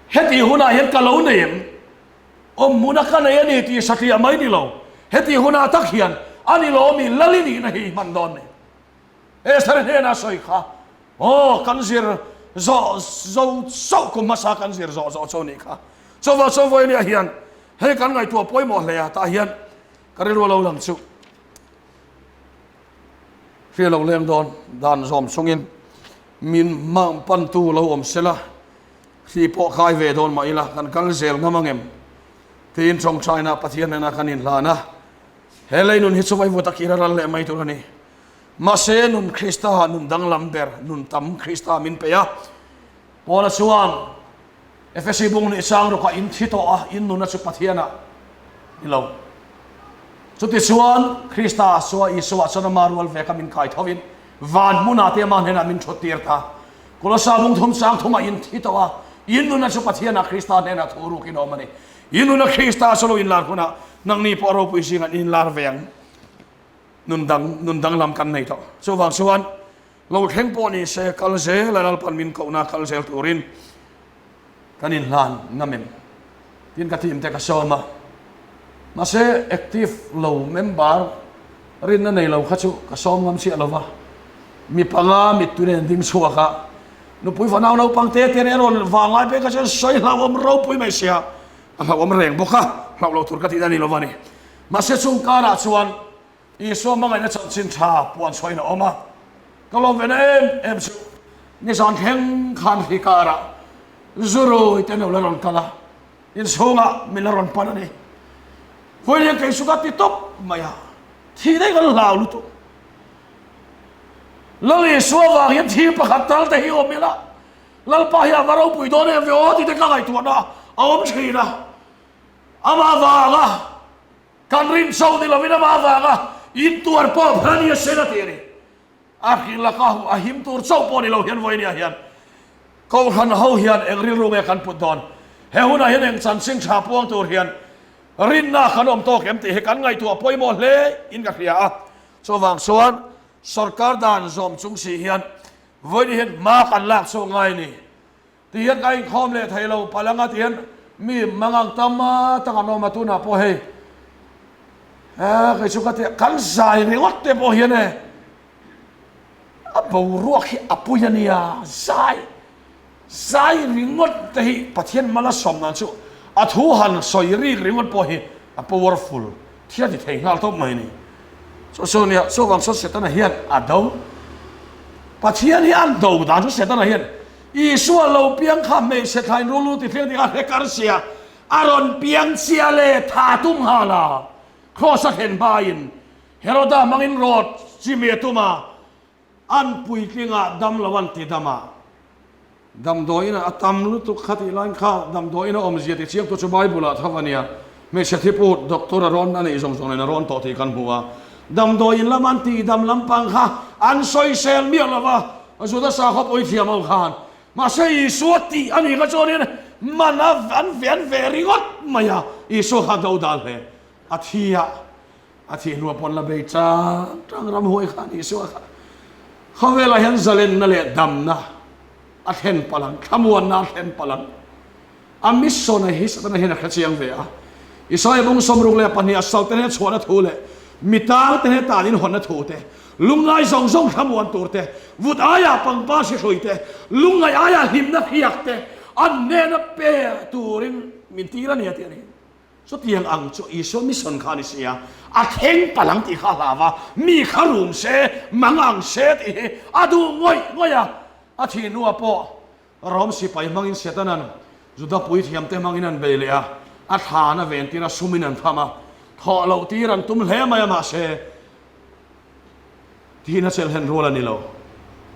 heti hunah hian ka lo nei em? Awm hmuna ka nei a ni tih satliah mai ni lo, heti hunah tak hian a ni lo mi lal i nihna hi i hman dawn ni. Esther hnena sawi kha, Aw, kan zir zawh zo chauh kum hmasa kan zir zawh zawh chu nih kha. Chuvang chuan vawinia hian hei kan ngaihtuah pawimawh hle a, tah hian ka rilru a lo lang chu. Hria lo leng dawn dan zawm chungin min hmang pantu lo awm sela, hri pawh kai ve dawn mah ila kan kal zel ngam angem tiin tawngtaina Pathian hnenah kan inhlan a. He lei nun hi chu vaivut a kir a ral leh mai tur a ni. Mahse nun Krista nun danglam ber nun tam Krista min pe a. Paula chuan Efesi bung nih chang rukah in thi tawh a, in nuna chu Pathianah ni lo. Chutichuan, Krista Sua Isua chuan ama rual ve kha min kai thovin van hmunah te ama hnenah min thut tir ta. Kolosa bung thum chang thumah in thi tawh a, in nuna chu Pathianah Krista hnenah thu rukin awm a ni. In nuna Krista chu lo inlar hunah nangni pawh ropui zingah in inlar ve ang. Nun dang, nun danglam kan nei tawh. Chuvang chuan, Lo thleng pawh ni se kal zel a Lalpan min kohna kal zel turin kan inhlan ngam em? Tin ka team te ka sawm a, mahse active lo member rinna nei lo kha chu ka sawm ngam chiah lo va, mi panga mittui nen ding chhuak a, nupui fanau naupang te te nen rawn vanglai pek a chuan sawi hlauhawm ropui mai sia, a hlauhawm reng bawk a, hlauh loh tur ka tihna a ni lo va ni. Mahse chung karah chuan Isua hmangaihna chanchin tha puan chhuahin a awm a, ka lawm ve na em em chu nizan thleng khan hri karah zu rui te no la rawn kal a. Inchhungah min la rawn pan a ni. Vawiin hian kei chu ka ti tawp mai a, thih daih kan hlau lutuk. Lal Isua vang hian thil pakhat tal te hi awm ila, Lalpa hi a va ropui dawn em ve aw tih te ka ngaihtuahna a awm thin a. Amah vanga kan rin chauh ni lovin amah vanga intuar pawh phal a ni a sen a ti a ni. A hrilh laka a him tur chauh pawh ni lo hian vawinia hian Kohhran ho hian eng rilru nge kan put dawn? He hunah hian eng chanchin tha puang tur hian rinna kan awm tawk em tih hi kan ngaihtuah pawimawh hle in ka hria a. Chuvang chuan sorkar dan zawm chung si hian vawiin hian hma kan lak chhuak ngai a ni. Ti hian ka inkhawm leh thei lo palh anga ti hian mi mangang tam tak an awm a tunah pawh hei kei chu ka ti kan zai ringawt te pawh hian e a boruak hi a pui a nia zai zai ringawt te hi Pathian mal a sawm dan chu a thu han sawi rik ringawt pawh hi a powerful thil a ti thei nghal tawp mai a ni. Chu chu nia, chuvang chuan Setana hian a do. Pathian hi an do dan chu Setana hian Isua lo piang kha hmeichhe thlain rulu ti thliang ding a hre kar sia, a rawn piang chia le tha tum nghal a, Kraws a thlen hmain Heroda hmangin rawt chimi a tum a, An puitlingah dam lo an ti dam a, damdawiin a tam lutuk kha tih laiin kha damdawiin a awmzia ti chiang tu chu Bible ah tho a nia, hmeichhe thiput doctor a rawn a neih zawng zawng nen a rawn tawh tih kan hmu a, damdawiin lam an tih dam lampang kha an sawisel miah lo va, Juda sakhaw puithiam ho khan mahse Isua tih a nih kha chuanin man a an ve an ve ringawt mai a, Isua kha do dal hle a thi a. A thih hnuah pawn la bei chang chang ramhuai kha a nih suah kha. Khawvelah hian zalenna leh damna a thlen palh ang, thlamuanna a thlen palh ang. A mission a hi Satana hian a hre chiang ve a. Isaia bung 62 a salte hnena chhuahna thu leh mi tangte hnena tan inhawnna thu te, lungngai zawng zawng thlamuan tur te, vut aiah pangpar hri hrui te, lungngaih aiah hlimna hriak te an hnena pe turin min tir a ni a ti a ni. Chutiang ang chu Isua mission kha a ni si a, a thleng palh ang tih kha a hlau a, mi kha rum se, mang ang se tih hi a duh ngawih ngawih a. A thih hnuah pawh Rom sipai hmangin Setanan Juda puithiamte hmangin an bei leh a, a thlan a ventir a, sumin an tham a, thawh loh tir an tum hle mai a, mahse, Tiin a chelh hlen rual a ni lo.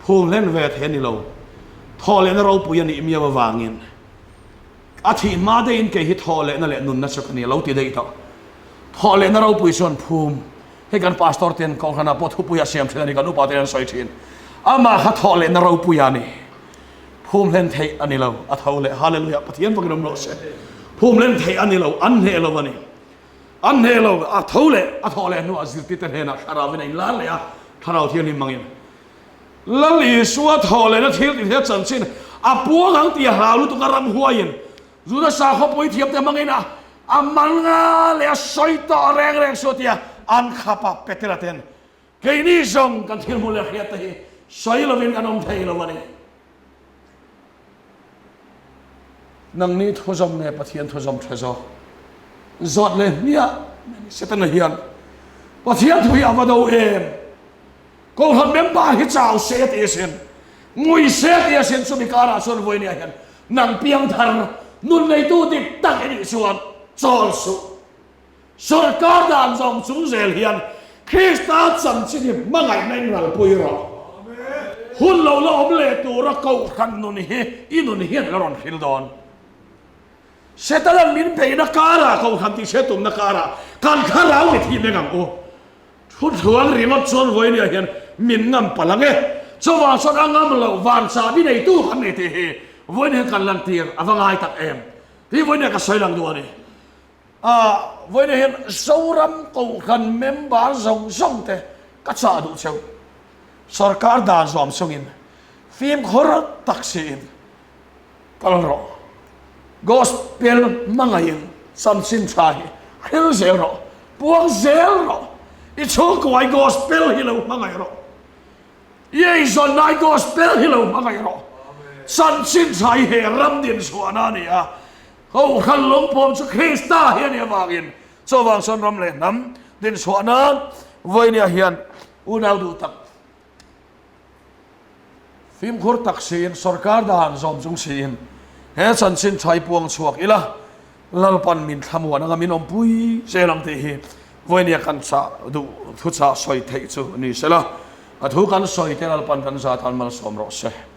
Phum hlen ve thei a ni lo. Thawh lehna ropui a nih miau avangin a thih hma deihin kei hi thawh lehna leh nunna chu ka ni a lo ti daih tawh. Thawh lehna ropui chuan phum hei kan pastor ten kohhranah pawh thupui a siam thin a ni kan upa ten an sawi thin. Amah kha thawh lehna ropui a ni. Phum hlen theih a ni lo. A tho leh Hallelujah Pathian fakin awm rawh se. Phum hlen theih a ni lo an hneh lo a ni. An hneh lo, a tho leh a thawh leh hnuah zirtirte hnenah thlarauin a inlar leh a, thlarau thianghlim hmangin Lal Isua thawh lehna thil tih theih a chanchin a puang ang tih a hlau lutuk a, ramhuaiin Juda sakhaw puithiamte hmangin a a mal nga leh a sawi tawh reng reng suh tia an khap a, Petera ten keini zawng kan thil hmuh leh hriat te hi sawi lovin kan awm thei lo a ni. Nangni thuzawm nge Pathian thuzawm tha zawk? Zawt leh hmiah Setana hian Pathian thu hi a va do em? Kohhran member hi chau se ti asin, ngui se ti asin chumi karah chuan vawinia hian nang piangthar nun neitu dik tak i nih chuan chawl suh. Sorkar dan zawng chung zel hian Krista chanchin hi hmangaihna in ralpui rawh. Hun lo la awm leh tura kohhran nun hi i nun hian la rawn hril dawn. Setana'n min beihna karah kohhran tihchhiat tumna karah kan thlarau mit hi meng ang u. Thu thluang ringawt chuan vawinia hian min ngam palh ang e. Chuvang chuan a ngam loh van chahbi neitu kan ni tih hi vawiin hian kan lantir a va ngai tak em. Tih vawinia ka sawi lang duh a ni. A vawiin hian Zoram Kohhran member zawng zawng te ka chah duh cheu. Sorkar dan zawm chungin fimkhur tak siin kal rawh. Gospel hmangaihin chanchin tha hi hril zel rawh, puang zel rawh. I chhungkuai gospel hi lo hmangaih rawh. I eizawn lai gospel hi lo hmangaih rawh. Chanchin tha hi he ram din chhuahna a ni a. Kohhran lungpuam chu Krista hi a nih avangin chuvang chuan ram leh hnam dinchhuah nan vawinia hian unau duh tak fimkhur tak siin sorkar dan zawm chung siin he chanchin tha hi puang chhuak ila. Lalpan min thlamuan anga min awmpui zel ang tih hi vawinia kan chah duh thuchah sawi theih chu ni sela, a thu kan sawi te Lalpan kan zah tan malsawm rawh se.